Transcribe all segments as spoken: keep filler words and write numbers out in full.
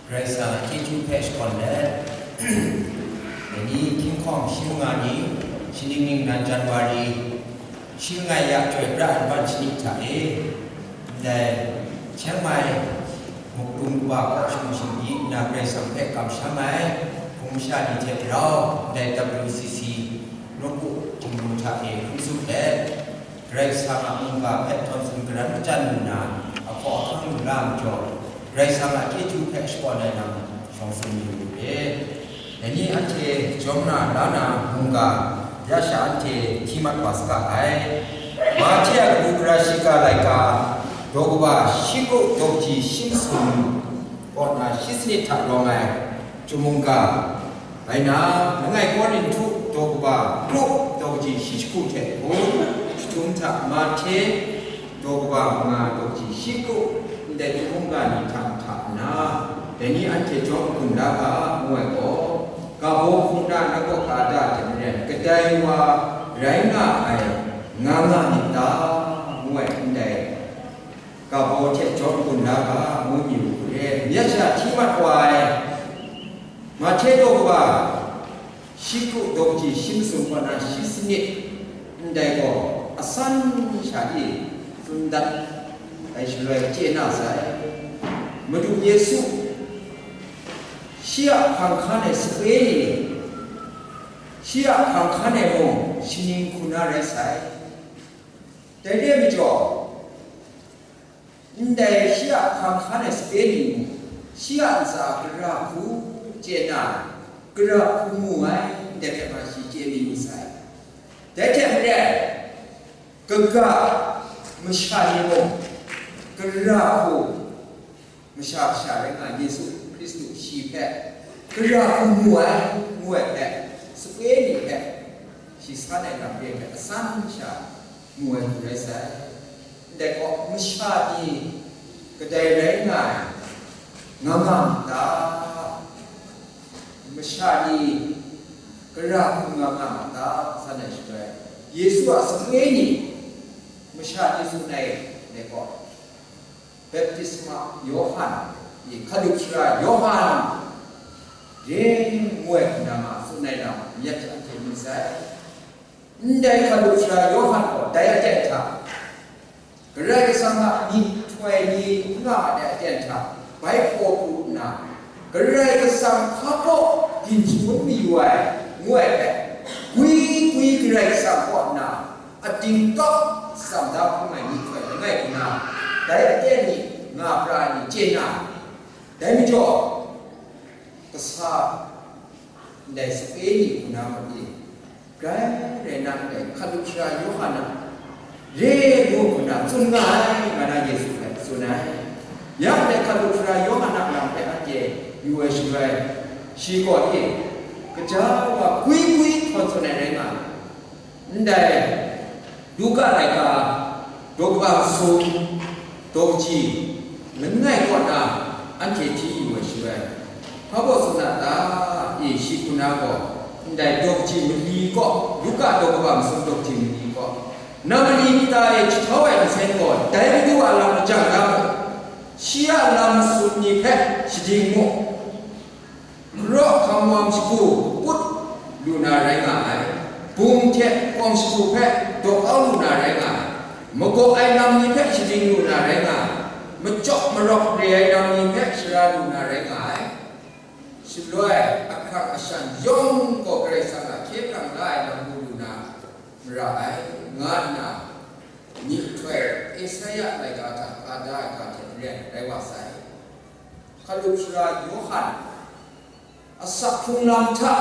Karai Kasang a chyeju hpe shakawn let, dai ni hkying hkawng shi manga ni, shi ning ning nan January, shi langai ya chyoi pra ai ban shani hta e, ndai Chiang Mai Mukdung Kaba kaw shinggyim nna Karai Kasang hpe kamsham ai hpung masha ni hte rau ndai W C C nawku Htingnu hta e hkun tsup let, Karai Kasang a mungga hpe htawn tsun garan machyan lu nna, ahkaw ahkang lu la majaw, Karai Kasang a chyeju hpe shakawn ai lam shawng tsun yu u re. Dai ni anhte jawm na la na mungga, ya sha anhte hti mat wa saga ai. Mahte a kabu gara shiga laika, daw kaba shi kru daw kaji shi masum kaw na shi sanit hta rawng ai, chyum mungga, rai nna, langai Korinhtu daw kaba kru daw kaji shi jahku hte hpung, jahtum hta Mahte daw kaba manga daw kaji shi kru, ndai chyum mungga ni hta hta nna, dai ni anhte jawm n-gun la ga, ngu ai gaw, ga baw hpung na na kaw ka da hte maren, kadai wa rai nga ai nga nga myit ta, ngu ai ndai ga baw hte jawm n-gun la ga, ngu myit u hku re, myit sha hti mat wa ai. Mahte daw kaba shi kru daw kaji shi masum kaw na shi sanit, ndai gaw asan sha e tsun dat ai shaloi chye na sai. Madu Yesu shi a hkang hkan ai sape ni, shi a hkang hkan ai mung shaning hku na rai sai. Dai re ai majaw, ndai shi a hkang hkan ai sape ni mung, shi a ntsa gara hku chye na, gara hku mu ai, ndai hpe ma shi chye mi yu sai. Dai hte maren, kaga masha ni mung, gara hku masha kasha rai nga ai Yesu Hkristu shi hpe gara hku mu ai, ngu ai hpe, sape ni hpe shi san ai lam re hpe asan sha mu ai hku rai sai. Ndai gaw, masha ni kadai rai nga ai, nga nga myit ta? Masha ni gara hku nga nga myit ta? San ai shaloi, Yesu a sape ni masha ni tsun ai, ndai gaw, Baptisma Yawhan, i, Hkalup Sara Yawhan, re ngu ai hku na ma tsun ai lam, myit hte anhte myit sai. Ndai Hkalup Sara Yawhan gaw dai aten hta, Karai Kasang a myihtoi ni n nga ai aten hta, bai hpaw pru nna, Karai Kasang hpa baw byin shangun mayu ai, ngu ai hpe, gwi gwi Karai Kasang kaw nna, ating kau tsam da hpung ai myihtoi langai hku na, dai aten ni nga pra ai ni chye na, dai majaw, kasa ndai sape ni hku na mung e, grai rai na ndai Hkalup Sara Yawhan a re ngu hku na tsun nga ai, nga na Yesu hpe tsun ai. Ya ndai Hkalup Sara Yawhan a lam hpe anhte yu ai shaloi, shi gaw e, kaja wa gwi gwi htawn tsun ai rai nga ai. Ndai Luka laika daw kaba masum daw kaji langai kaw na anhte hti yu ai shaloi, hpa baw tsun a ta? E, shi hku na gaw, ndai daw kaji mali kaw, Luka daw kaba masum daw kaji mali kaw, na mali kata e jahtau ai nsen gaw, dai Madu a lam majang da mu, shi a lam masum ni hpe shading mu. Hkaraw hkam wam shagu kaput lu na rai nga ai, bung hte kawm shagu hpe daw kau lu na rai nga ai, magaw ai lam ni hpe shading lu na rai nga ai, machyawk marawk re ai lam ni hpe shara lu na rai nga ai, shaloi ahkrang ashan yawng gaw Karai Kasang a hkye hkrang la ai lam mu lu na mara ai, nga nna, myihtoi Esaia laika hta ka da ai ga hte maren rai wa sai. Hkalup Sara Yawhan asak hkrung lam hta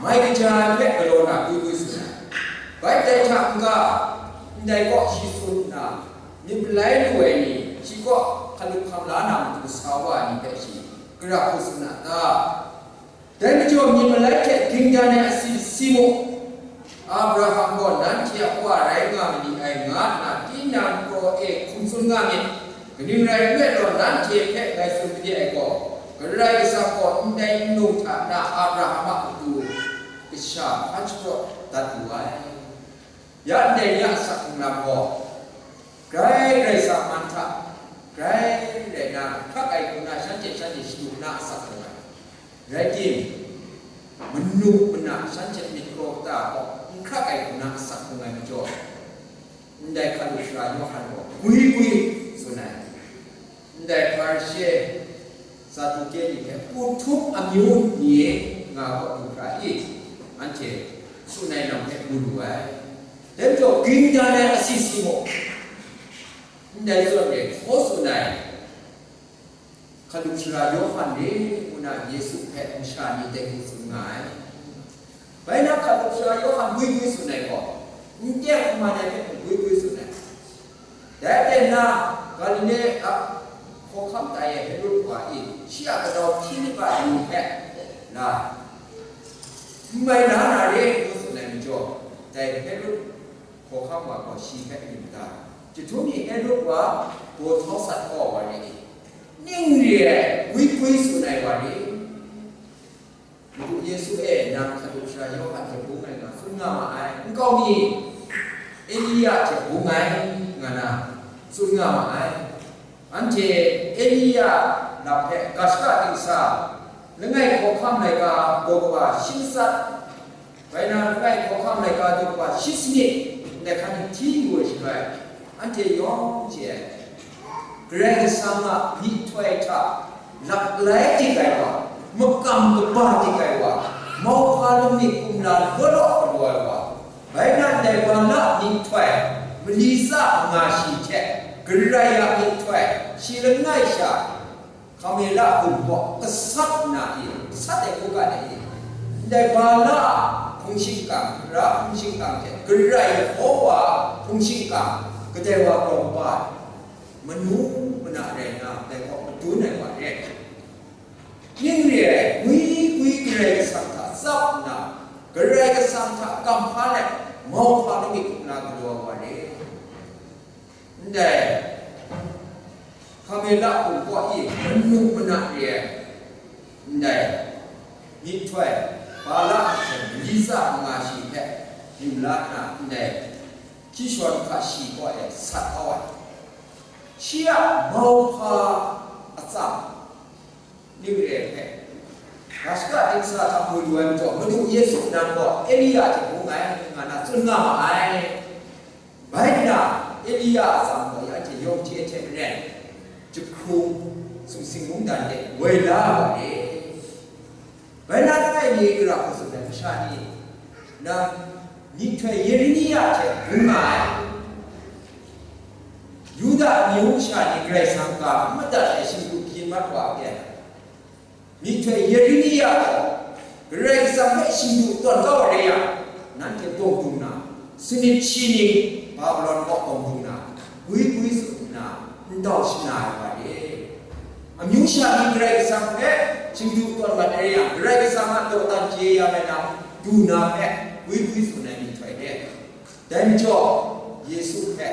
mai kaja ai hpe galaw na gwi gwi tsun ai. Bai dai hta n-ga, ndai kaw shi tsun nna, myit malai lu ai ni, shi kaw hkalup hkam la na matu sa wa ai ni hpe shi gara hku tsun a ta? Dai majaw myit malai hte dingdan ai asi si mu, Abraham gaw nanhte a wa rai nga ma ni ai, nga nna tinang kraw e hkum tsun nga myit. Kaning rai nme law, nanhte hpe ngai tsun made ai gaw, Karai Kasang gaw ndai nlung hta na Abraham a matu kasha hkan shapraw dat wu ai. Ya ndai ni a asak hkrung lam gaw, grai Karai Kasang man hta grai rai na hkrak ai hku na, shanhte shanhte shadu na asak Rai tim, manu mana shanhte myit kraw kata gaw n hkrak ai hku na asak hkung ai majaw, ndai hkalup sara Yawhan gaw gwi gwi tsun ai. Ndai Hparishe, Saduke ni hpe, "Pu htup amyu ni e nga gaw du hkra i?" anhte tsun ai lam hpe mu lu ai. Dai majaw, ging dan ai asi si mu, ndai zawn e hkaw tsun ai. Hkalup sara Yawhan re ngu na Yesu hpe masha ni dai hku tsun nga ai. Bai na hkalup sara Yawhan gwi gwi tsun ai gaw, n teng n man ai hpe gwi gwi tsun ai. Dai aten na Galile a hkawhkam tai ai Herod wa e shi a kadau Hpilip a yu hpe la, n mai la na re ngu tsun ai majaw, dai Herod hkawhkam wa gaw shi hpe yu da. Chyahtum ni Herod wa gaw htawng sat kau ai wa re e, ning re ai gwi gwi tsun ai wa re. Madu Yesu e, nang hkalup sara Yawhan hte bung ai nga tsun nga ma ai, nkau mi Elia hte bung ai nga na tsun nga ma ai. Anhte Elia lam hpe ga shaka dingsa, langai hkawhkam laika daw kaba shi matsat, bai na langai hkawhkam laika daw kaba shi sanit, ndai hkan hti yu ai shaloi, anhte yawng chye ai. Karai Kasang a myihtoi hta laklai dik ai wa, makam kaba dik ai wa, mauhpa lamik kumla law law galaw ai wa, bai na ndai Bala a myihtoi, mali tsa manga shi hte Karai a myihtoi, shi langai sha Kamela hkum gaw gasat na i, gasat ai hku ga ai i, ndai Bala a hpung shingkang, ra hpung shingkang hte Karai Yehova a hpung shingkang, kadai wa grau kaba ai, manu mana rai nna, dai gaw madun ai wa re ai. Ning re ai, gwi gwi Karai Kasang hta tsap nna, Karai Kasang hta kamhpa let, mauhpa lamik kumla galaw ai wa re. Ndai Kamela hkum gaw i manu mana re ai, ndai myihtoi, Bala a hte mali tsa manga shi hpe yu la nna, ndai Kishon hkashi kaw e sat kau ai. Shi a mauhpa atsam ning re ai hpe, ga shaka dingsa hta mu lu ai majaw, Madu Yesu nang gaw Elia hte bung ai, nga na tsun nga ma ai. Bai nna, Elia a tsam gaw ya hte yawng hte hte maren, jahkrung sumsing mungdan de woi la ai wa re. Bai na langai mi gara hku tsun ai masha ni, nang myihtoi Yeremia hte bung nga ai, Yuda amyu masha ni Karai Kasang ga n madat ai shingdu hpyi mat wa ai, myihtoi Yeremia gaw Karai Kasang hpe shingdu tawn kau ai rai yang, nanhte bawng dung na, sanit shi ni Babilon kaw bawng dung na, gwi gwi tsun nna, ndau shana ai wa re. Amyu sha ni Karai Kasang hpe shingdu tawn mat ai rai yang, Karai Kasang a dawdan chye ya ai lam du na hpe gwi gwi tsun ai myihtoi re. Dai majaw, Yesu hpe,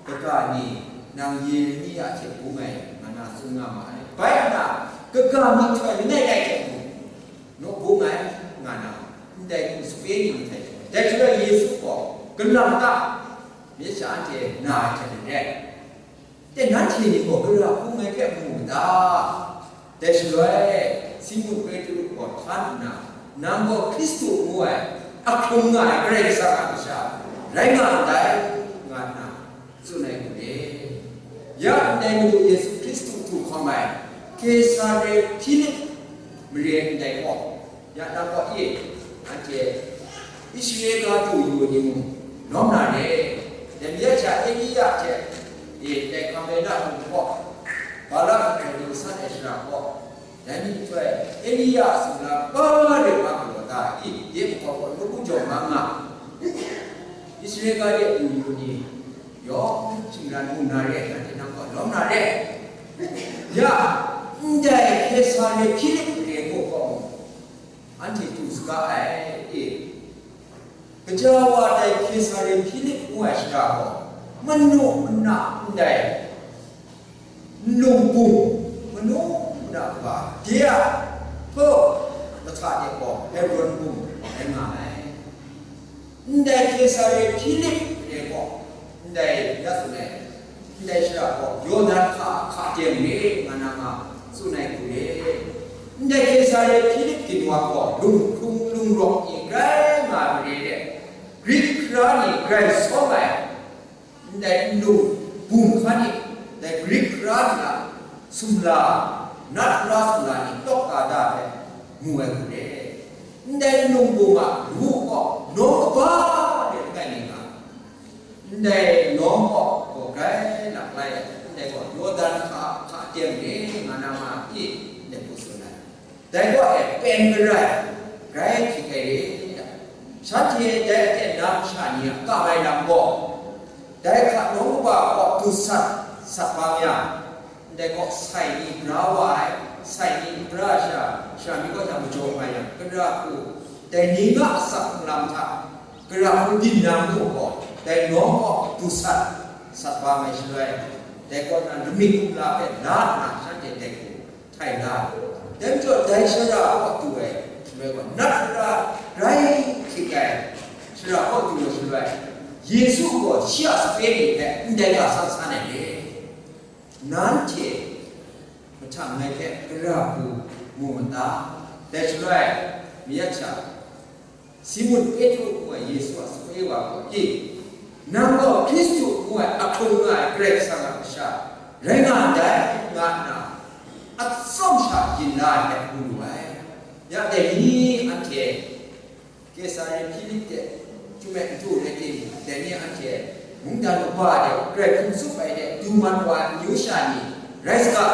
kaga ni, nang Yeremia hte bung ai, nga na tsun nga ma ai. Bai nna, kaga myihtoi langai ngai hte mung, naw bung ai, nga na, ndai hku sape ni mahtai jaw ai. Dai shaloi Yesu gaw, galang ta, myit sha anhte na ai hte maren, de, nanhte ni gaw gara hku ngai hpe mu mu ga ta? Dai shaloi, Simun Petru gaw htan nna, nang gaw Hkristu ngu ai, ahkrung nga ai Karai Kasang a Kasha rai nga ndai, nga nna tsun ai hku re. Ya ndai Madu Yesu Hkristu htu hkawm ai Kesare Hpilip mare ndai gaw, ya na gaw e, anhte Israel ga du yu ni mung lawm na re, dai mi ya sha Elia hte e dai Kamela hkum gaw, Balak hkrai ning san ai shara gaw, dai ni nhtoi Elia a sumla kaba re nga galaw ta i? Dai mahkaw gaw nawku jaw nga nga, Israel ga de du yu ni yawng shingran mu na re, nanhte nang gaw lawm na re. Ya, ndai Kesare Hpilip mare gaw gaw, anhte du saga ai e. Gaja wa dai Kesare Hpilip ngu ai shara gaw, manu mana ndai nlung bum, manu mana kaba, de a hpaw mahta de gaw Hebron bum rai nga ai. Ndai Kesare Hpilip re gaw, ndai ya tsun ai, ndai shara gaw Yawdan hka hka teng re nga na nga tsun ai hku re. Ndai Kaisare Hpilip ginwang gaw lunghkrung lungrawk ni grai nga mare de, Grik hkra ni grai sawm ai, ndai nlung bum hkan ni, ndai Grik hkra ni a sumla, nat hkra sumla ni tawk ka da ai, mu ai hku re. Ndai nlung bum a ru gaw nawng kaba de langai mi nga, ndai nawng gaw gaw grai lak lai ai, ndai gaw Yawdan hka hka teng re nga na ma i, ndai hku tsun ai. Dai gaw e pen garai, grai hkying ai re. Shanhte dai aten na masha ni a kam ai lam gaw, dai hka nawng kaba gaw du sat, sat bang yang, ndai gaw sai ni bra wa ai, sai ni bra sha, sha mi kaw hta majaw nga yang, gara hku, dai ni nga asak hkrung lam hta, gara hku byin na matu gaw, dai nawng gaw du sat, sat bang ai shaloi, dai kaw na lamik kumla hpe la nna shanhte dai hku htai la ai. Dai majaw dai shara kaw du ai shaloi gaw, nat shara grai hkying ai shara kaw du ai shaloi, Yesu gaw shi a sape ni hpe ndai ga san san ai re. Nanhte mahtang ngai hpe gara hku mu ma ta? Dai shaloi, mayat sha, Simun Petru ngu ai Yesu a sape wa gaw, "I, nang gaw Hkristu ngu ai ahkrung nga ai Karai Kasang a Kasha rai nga ndai," nga nna, atsawm sha yin la ai hpe mu lu ai. Ya dai ni anhte Kaisare Hpilip de, chyum ai matu rai tim, dai ni anhte mungdan kaba de, Karai hkum tsup ai de, du mat wa ai amyu sha ni rai saga.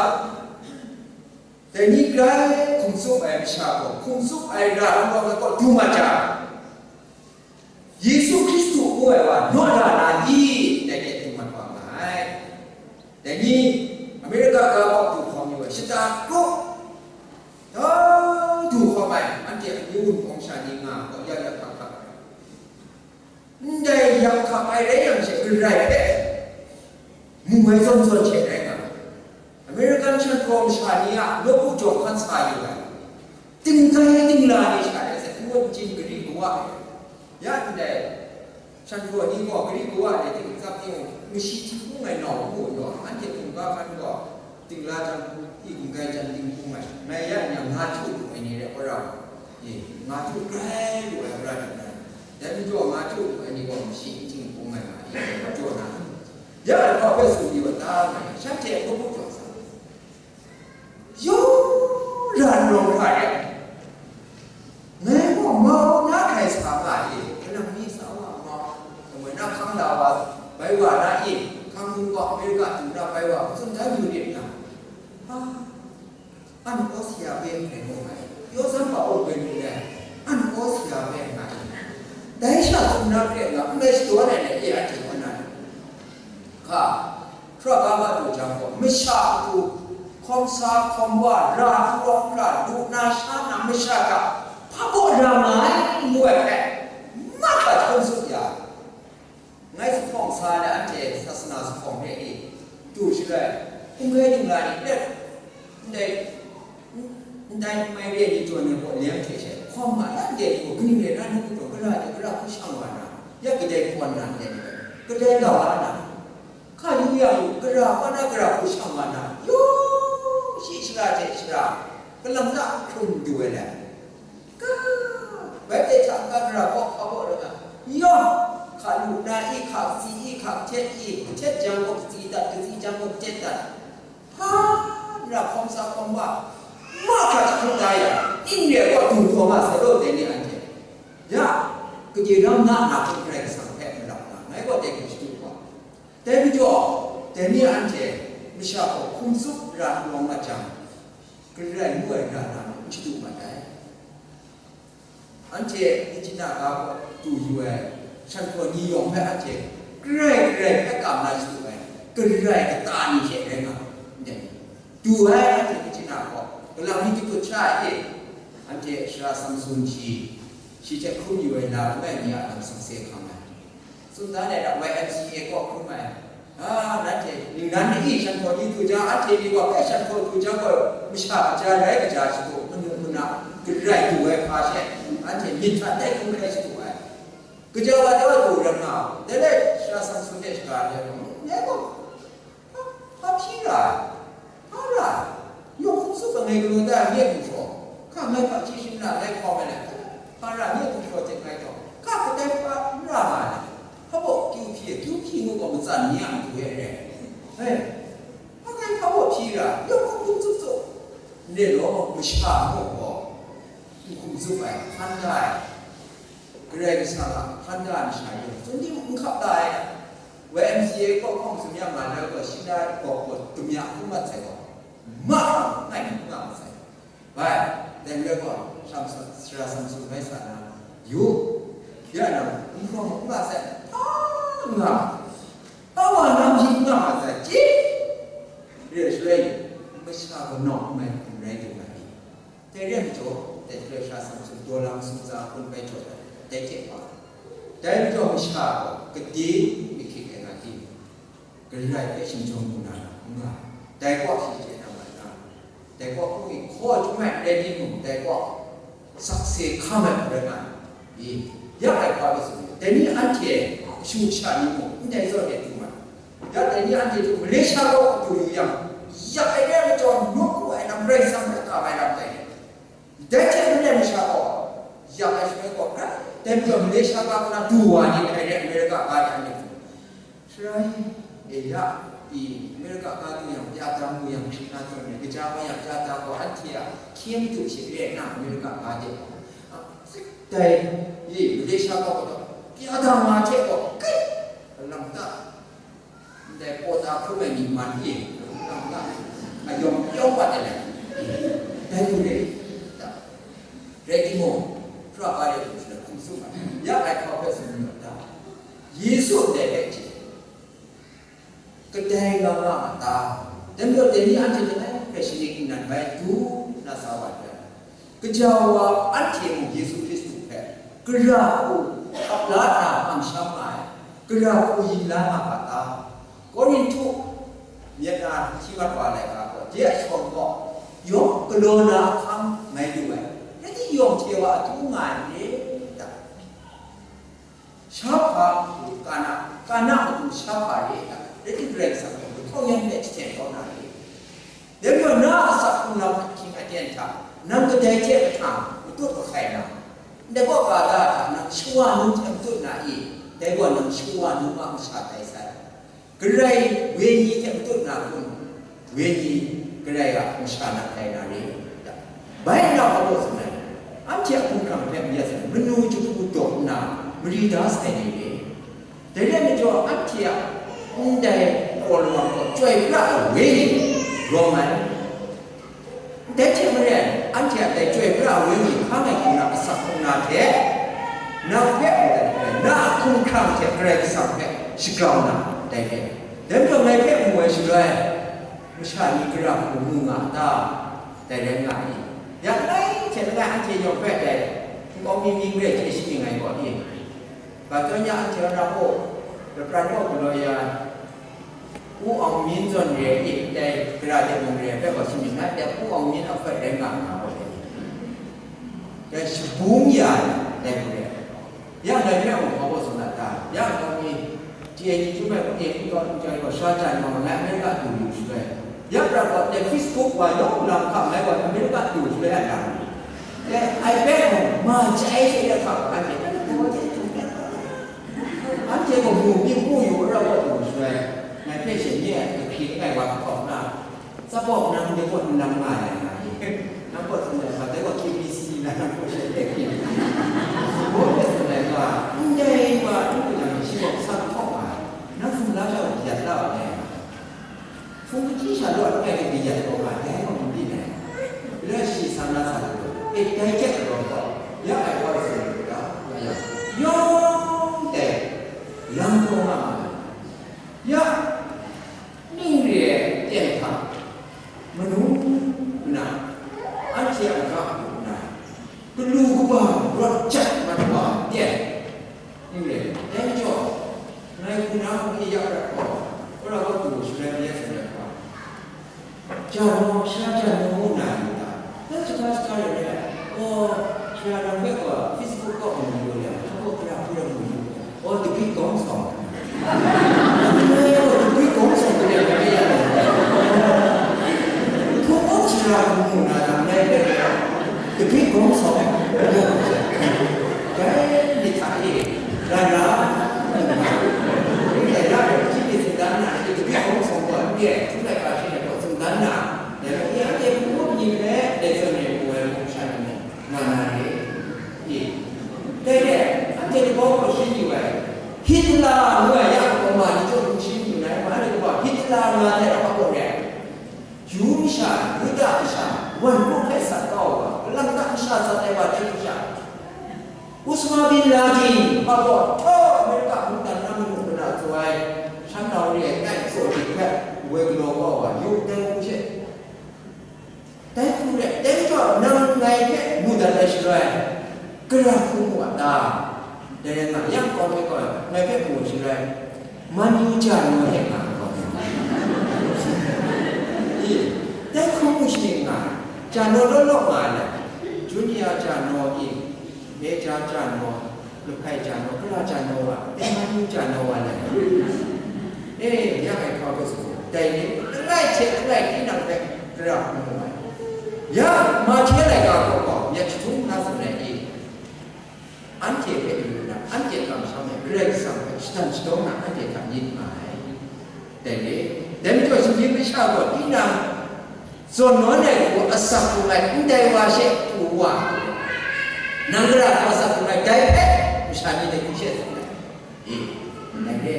Dai ni grai hkum tsup ai masha gaw, hkum tsup ai ra n rawng ai kaw du mat jang, Yesu Hkristu ngu ai wa naw la na i? Dai hte du mat wa nga ai. Dai ni Amerika ga kaw du hkawm yu ai, shata kru dau du hkawm ai, anhte amyu wunpawng sha ni nga kaw ya ya hkak hkak ai. Ndai yak hkak ai rai yang she, Karai hpe mu ai zawn zawn she rai nga ai. American shan hkraw masha ni a nawku jawng hkan sa yu ai, tingkai tingla ni sha rai sai, n-gun chyin gari kawa ai. Ya ndai shan hkraw ni gaw gari kawa ai ting tsap ting, mashi htingkung ai nau ngu yaw, anhte hkungga hkan gaw, tingla jan, i hkungga jan ting hkung ai, ngai ya nya nga htu lu ai ni rai, wora, e, nga htu grai lu ai wora rai. Dai majaw nga htu lu ai ni gaw mashi ting hkung ai nga, i, jaw na, ya ai hpa hpe tsun di wa ta nga, shanhte a hkrup hkrup jaw sa, yawng ra n rawng hkra rai. Ngai gaw mau na hkrai sa nga e, kanang mi sa wa mau, damai na hkang la wa, bai wa na e, hkang hkung gaw Amerika du na bai wa, tsun dan yu rit na. A, an Austria hpe hkrai gaw ngai, pyaw san hpa aw bai lu ai, an Austria hpe ngai. Dai sha tsun na hkrai nga, n rai shadaw ai, e, anhte hkan na. Hka, hkra ga ga du jang gaw, masha matu, hkawm sa hkawm wa, ra hkawm ra, lu na sha na masha hta, hpa baw ra nga ai, ngu ai hpe, mahkra hkrum tsup ya, ngai zuphpawng sa ai anhte sasana zuphpawng hpe e, du shaloi, hkum hkai dingla ni let, ndai, ndai mai re ni tawn ai gaw leng hte she, hkawm nga, ya ndai gaw kaning rai na, ni gaw gara de gara hku shang wa na, ya kadai kawn na ndai ni, kadai la wa na, Hka yu yang, gara hpa na gara hku shang wa na, yawng shi shara hte shara, galam na hkrum du ai lai. Ka, bai hte hta n-ga gara kaw hpa kaw rai nga, yawng, hka lu na i, hka katsi i, hka kahtet i, kahtet jang gaw katsi dat, katsi jang gaw kahtet dat, hpa nra hkawm sa hkawm wa, mahkra jahkrum da yang, ning re ai kaw du taw nga sai law, dai ni anhte. Ya, kade ram na na hpe Karai Kasang hpe malap na, ngai gaw dai hku shadu wa. Dai majaw, dai ni anhte masha gaw hkum tsup ra n rawng mat jang, Karai ngu ai ra na n shadu mat ai. Anhte Katina ga gaw du yu ai, shan hkraw ni yawng hpe anhte Karai, Karai hpe kam na shadu ai, Karai kata ni hte rai nga ai, ndai ni. Du ai anhte Katina gaw, galang ni dikut sha ai e, anhte Sara Samson shi, shi hte hkrum yu ai na langai mi a lam sangse hkam ai. Tsun dan ai hta, Y M C A kaw hkrum ai. A, nanhte ningnan ni shan hkaw ni du jang, anhte ni gaw bai shan hkaw du jang gaw, masha kaja rai kaja shadu, manu mana garai du ai hpa she, anhte myit hta tai hkrum hkrai shadu ai. Kaja wa de wa du ram nga, dai rai Sara Samson hte shaga ai gaw, ngai gaw, hpa, hpa hpyi ra ai, hpa ra ai, yawng hkum tsup ai ngai galaw da ai, nye hkum hpraw, Ngai hpa chyeju na, ngai hkawm ai le, hpa ra nye hku hkraw hte ngai taw, ka kadai hpa n ra nga ai. Hpa baw kyu hpyi, kyu hpyi ngu gaw matsan ni a matu e re. Hei, hpa ngai hpa baw hpyi ra, yawng hkum zup zup. Ndai law, masha ngu gaw, n hkum zup ai, hpan da ai. Karai Kasang a hpan da ai masha yawng, tsun tim n hkap da ai. Y M C A kaw hkawng tsun ya nga na gaw, shi na gaw gaw, dum ya hkum mat sai gaw, ma hkang ngai n nga mat sai. Bai, dai n rai gaw, sham sa, sara sam tsun bai sa na, yu, ya na, n hkawm n nga sai, hpa nga, hpa wa nam hpyi n nga mat sai, chye, re ai shaloi, masha gaw nawk n mai hkum rai lu nga ai. Dai re ai majaw, dai hkrai sha Samsung daw lang sumtsa hpun bai jaw ai, dai hte hpa. Dai majaw masha gaw gade mi hkrit ai nga di, Karai hpe shingjawng lu na nga, dai kaw shi chye na nga na, dai kaw hpung e hkaw chyum ai n rai timung, dai kaw sakse hkam ai hku rai nga ai. I, ya ai hpa bai tsun, dai ni anhte kashu kasha ni mung ndai zawn e hkrum ai. Ya dai ni anhte hte Malaysia kaw du yu yang, ya ai re ai majaw, nawku ai lam Karai Kasang hpe ka ai lam tai. Dai hte maren masha gaw, ya ai shaloi gaw, dai majaw Malaysia ga kaw na du wa ni, dai re America ga de anhte hte. Sara e, e ya, i America ga du yang, ya dang mu yang, hkrit na tawn ai, kaja wa yang, ya dang gaw, anhte a hkye madu she re ai na, America ga de gaw. A, zik dai, i Malaysia ga gaw, ya dang wa hte gaw, kai, lam ta. Ndai paw ta hkrum ai myit man e, nang na, a yawng yawng wat ai, dai hku re, da. Rai timung, pra pa rai hku shaloi hkum tsun ai, ya ai hkau hpe tsun mi rawt ta? Yesu ndai hpe chye, kadai nga nga ma ta? Dai majaw dai ni anhte langai hpe shaning nnan bai du na sa wa ai. Gaja wa anhte mung Yesu Hkristu hpe gara hku ap la nna kamsham nga ai, gara hku yin la nga ga ta? Korinhtu myit na hti mat wa ai laika gaw, de a shawng gaw, yawng galaw na ahkang mai lu ai, rai timung, yawng hte wa adu nga ai re ta? Shahpa matu kana, kana matu shahpa re ai hta, rai timung, Karai Kasang gaw lahkawng yan hpe jahten kau na re. Dai majaw, na a asak hkrung lam ahkying aten hta, nang kadai hte mahtang matut mahkai na, ndai kaw ka da hta nang shawa nu hte matut na i? Dai gaw nang shawa nu a masha tai sai. Karai wenyi hte matut na kun, wenyi Karai a masha na tai na re. Bai nna hpa baw tsun ai, anhte a hkumhkrang hpe mayat sai, manu jahku dawk nna mari da sai ni re. Dai rai majaw, anhte a ndai kraw lawang gaw Chyoi Pra ai Wenyi rawng ai. Dai hte maren, anhte a dai Chyoi Pra ai Wenyi hkang ai hku na asak hkrung na hte, nang hpe mung dai hkrai, na a hkumhkrang hte Karai Kasang hpe shagrau na, dai hte. Dai majaw ngai hpe mu ai shaloi, masha ni gara hku mu nga a ta? Dai rai nga ai. Ya langai hte langai anhte yawng hpe dai nkau mi mying re chye shaning ai gaw i? Ba tawn ya anhte a ra gaw, lapran gaw galaw ya ai. U Aung Min zawn re ai, dai gara de mung re ai hpe gaw shaning ai, dai U Aung Min a hkoi rai nga nga gaw, dai shabung ya ai, dai hku re ai. Ya ngai hpe mung hpa baw tsun na ta? Ya nkau mi, T N U chyum ai hpung de n tawn n chyoi gaw, sara jan gaw, ngai America du yu shaloi, ya prat gaw, dai Facebook wa yawng lam hkam ngai gaw, America du shaloi a lam, dai iPad mung ma chyai she ya hkam, anhte Anhte gaw mu myit mu yu, ara gaw mu shaloi, ngai hpe sha nye a kahpyi langai wa hkawm na, tsapawk nang de gaw n nang nga ai nga i? Nang gaw tsun ai, ma dai gaw K B C na nang gaw sha de hpyi. Gaw hpe tsun ai ga, ndai wa n lu nang shi gaw san hkawk nga ai, nang tsun la sha gaw yat la wa ai. Hpung hkri sha law langai hte kayat taw nga, dai gaw n byin ai. Rai shi sa na sa lu, e dai hte galaw gaw, ya ai hkau tsun lu ga, nga yang, yawng dai lam taw nga ma ai. Ya, ning re ai aten hta, manu nna, anhte a ga hku nna, galu kaba rawt jat mat wa ai aten, Ning rai, dai majaw, ngai hpunau hku ya prat gaw, wora wa du shaloi mayat shaloi gaw, ja nau, sara ja nau ngu na yu ta? Nang shaka shaka rai rai, aw, sara nang hpe gaw Facebook kaw mu yu le, hpa gaw gara hku rai mu yu, aw, dagwi kawng sawng, nang gaw dagwi kawng sawng gaw ya rai ya, hpung awng sara hku mu na lam ngai hpe gaw, dagwi Hpa gaw, htawt, Amerika mungdan na manu mada tsaw ai, shan nau re ai, tai tsaw hte hpe, woi galaw kau wa, yu dai hku she. Dai hku re, dai majaw, nang ngai hpe mu dat ai shaloi, gara hku mu a ta? Dai rai nga yang, kau ai gaw, ngai hpe mu shaloi, man yu ja naw hte nga ai gaw. I, dai hku mu shi nga, ja naw law law nga ai, junior ja naw i, major ja naw, Lahpai ja naw, gara ja naw wa, e, man yu ja naw wa lai. E, ya ai hpa hpe tsun, dai ni, langai hte langai tinang hpe gara hku mu ai. Ya, Mahte laika hku gaw, myit jahtum na tsun ai e, anhte hpe yu na, anhte kamsham ai Karai Kasang hpe shatan shadawn na, anhte hta myit nga ai. Dai ni, dai majaw, shinggyim masha gaw tinang zawn nawn ai hku asak hkrung ai ndai wa she pru wa, nang gara hku asak hkrung ai, dai hpe masha ni dai hku she tsun ai. E, dai re.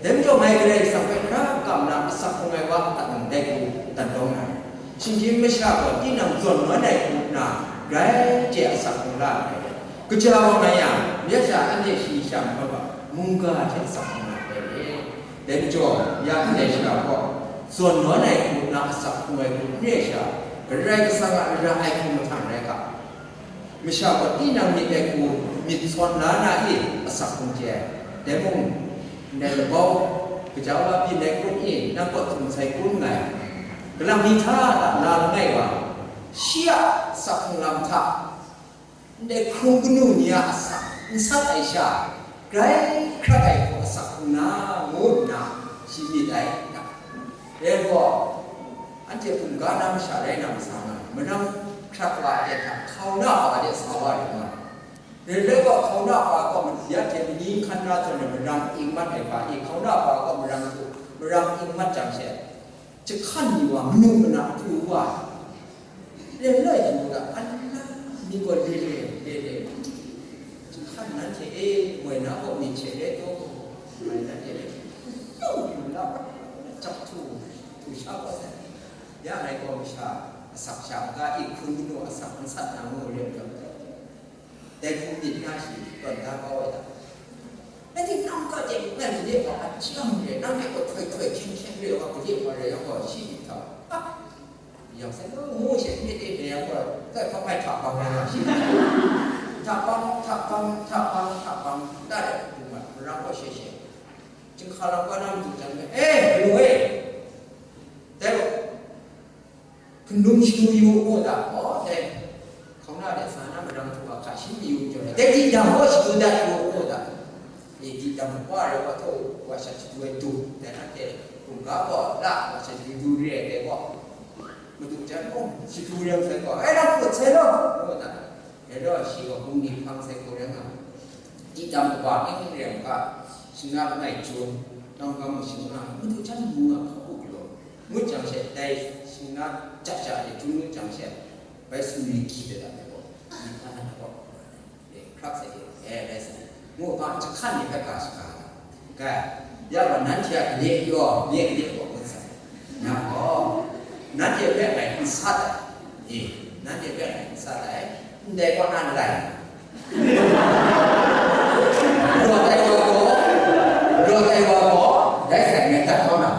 Dai majaw, ngai Karai Kasang hpe hkra kam na asak hkrung ai wa atak mung dai hku dan kau nga ai. Shinggyim masha gaw tinang zawn nawn ai hku nna, grai hte asak hkrung la ai. Kaja wa nga yang, myit sha anhte shayi sha mahkra gaw, mungga hte asak hkrung la ai. Dai majaw, ya ndai shara gaw, zawn nawn ai hku nna asak hkrung ai hku n re ai sha, Karai Kasang a ra ai hku mahtang rai ga, masha gaw tinang myit ai hku myit sawn la na i asak hkrung chye ai. Dai mung, ndai labau, gaja wa byin ai kun i nang kaw htum sai kun nngai, galang mi hta la langai wa, shi a asak hkrung lam hta, ndai hkrung kanu ni a asak n sat ai sha, grai hkrat ai hku asak hkrung na, ngu nna shi myit ai. Dai gaw, anhte hkungga na masha rai na masa nga, marang hkrat wa de hta hkauna wa de sa wa rai nga. Dai rai gaw, hkauna wa gaw madi ya hte mani hkan na zawn ai marang ing mat ai hpa e, hkauna wa gaw marang htu, marang ing mat jang she, jahkan ni wa, manu mana pru wa, le la yu ga, an na mi gaw le le, le le, jahkan nanhte e, moi na gaw mi hte le taw, moi nanhte le, yawng yu la, jahku, hku sha gaw sai, ya ngai gaw masha asak sha ga e, hkrung kanu asak n sat na ngu re ai. Dai hku myit na shi tawn da kau ai ta? Nang hte nang ka de ngai gade wa a chyang re, nang hte gaw htoi htoi hkyeng hkyeng re wa gade wa rai yang gaw, shi myit hta, a, yang sai, ngu she myit e re yang gaw, dai hkawm ai hta bang ai nga shi. Hta bang, hta bang, hta bang, hta bang, da de, hkrum ai, marang gaw she she. Chyinghka lam gaw na madu jan me, e, ru e. Dai gaw, hkundung shadu yu u mu da, gaw dai, hkauna de sa na marang htu a hka shi mayu jaw ai, dai di dam gaw shadu dat yu u mu da, e, di dam wa rai wa htaw, wa sha shadu ai du, dai na hte, hkungga gaw la, wa sha shadu du re ai dai gaw, madu jan gaw, shadu re ai sai gaw, ai, nang hput sai law, ngu da. Dai gaw shi gaw hpung ni hpang sai hku rai nga, di dam kaba ning rai nga, shingnak langai jun, nang ga mu shingnak, madu jan mu nga hka u galaw, ngut jang she, dai shingnak ja ja de jun ngut jang she, bai sumri gyi de dat ai gaw, myit na na gaw, e, hkrak sai de, e, rai sai, ngu hpa jahkan ni hpe ga shaga ai. Ga, ya gaw, nanhte a gade yaw, nye gade gaw ngut sai. Nang gaw, nanhte hpe ngai n sat ai. E, nanhte hpe ngai n sat ai. Ndai gaw na n rai. Rawt ai wa gaw, rawt ai wa gaw, dai sai ngai dat kau na.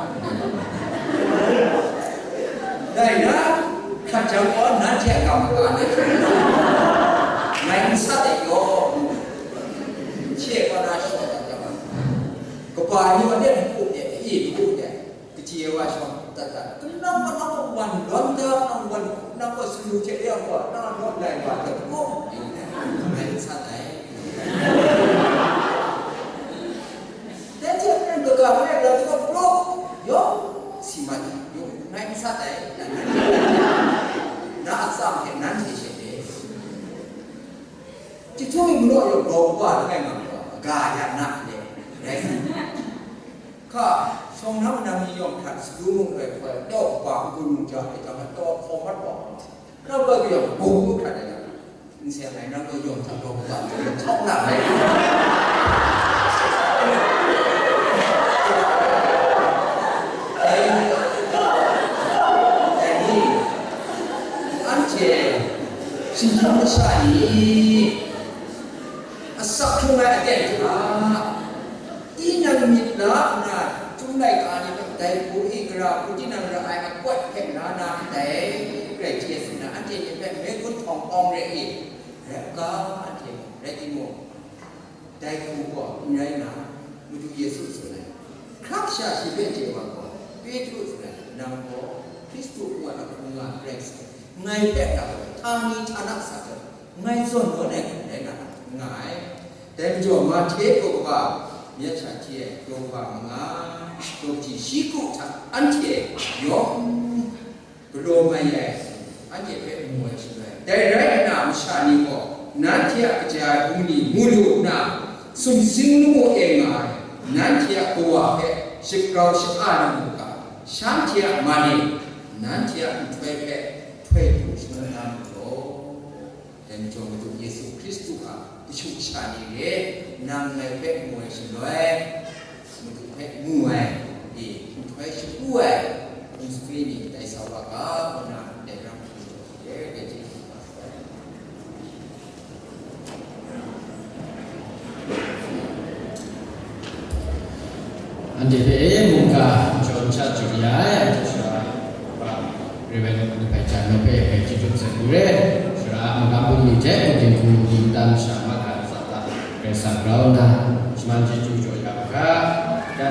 Dai na, hkrat jang gaw, nanhte a kam maka na, ngai n sat ai yaw. Hpye gaw na shawng dat yang, kaba ni wa de, n ku de, e, n ku de, kaji e wa shawng dat dat, kanang kanang gaw wan lawm da, nang wan, nang gaw salu hte ya gaw, na lawm lai wa, de, ngai n san ai. Dai hte maren, kaga maren, la gaw, yawng si mat ai, yawng ngai n san ai, na a tsam hte nanhte she de. Chyahtum mung naw yawng grau kaba langai nga gaw, aga ya na hte rai sa ai. Hka, shawng na manang ni yawng hkrat, sadu mung rai hkoi, tau kaba n-gun mung ja ai jang, tau hkau mat wa, nang bai kayawng bung lu hkrat ai jang, n seng ai, nang gaw yawng hta grau kaba n-gun hkau na rai. Dai, dai ni, anhte shinggyim masha ni, asak hkrung ai aten hkra, Laika ni hpe dai hku e, gara hku tinang ra ai akwat hpe la na ndai, grai chye tsun na, anhte ni hpe me gun hpawng awng re i, rai u ga, anhte mung, rai timung, dai hku gaw n rai nga, Madu Yesu tsun ai. Hkrak sha shi hpe chye wa gaw, Petru tsun ai, nang gaw Hkristu ngu ai ahkung nga rai sai, ngai hpe rau ai, htani htana sa gaw, ngai zawn nawn ai hku rai nga, nga ai. Dai majaw, Mahte daw kaba, myit sha hti ai, daw kaba manga, daw kaji shi kru hta anhte yawng galaw mai ai, anhte hpe mu ai shaloi, dai rai nna, masha ni gaw nanhte a kaja ai bungli mu lu nna, sumsing lamu e nga ai, nanhte a Kawa hpe shagrau sha-a lu mu ga, shanhte a man e nanhte a nhtoi hpe htoi hku shangun na mu law. Dai majaw, Madu Yesu Hkristu a kashu kasha ni re, nang ngai hpe mu ai shaloi, Madu hpe mu ai, e, nhtoi shagu ai hpung sumri ni tai sa wa ga, ngu na dai ram hku jaw re, dai hte hku hpa ai. Anhte hpe mungga jaw n sha jaw ya ai, anhte sara wa, Reverend Nabai Jan Nabai hpe chyeju nsat yu re. Sara magam bungli hte Kaden hku di matan sha maga aza ta Karai Kasang grau nna shaman chyeju jaw ya u ga.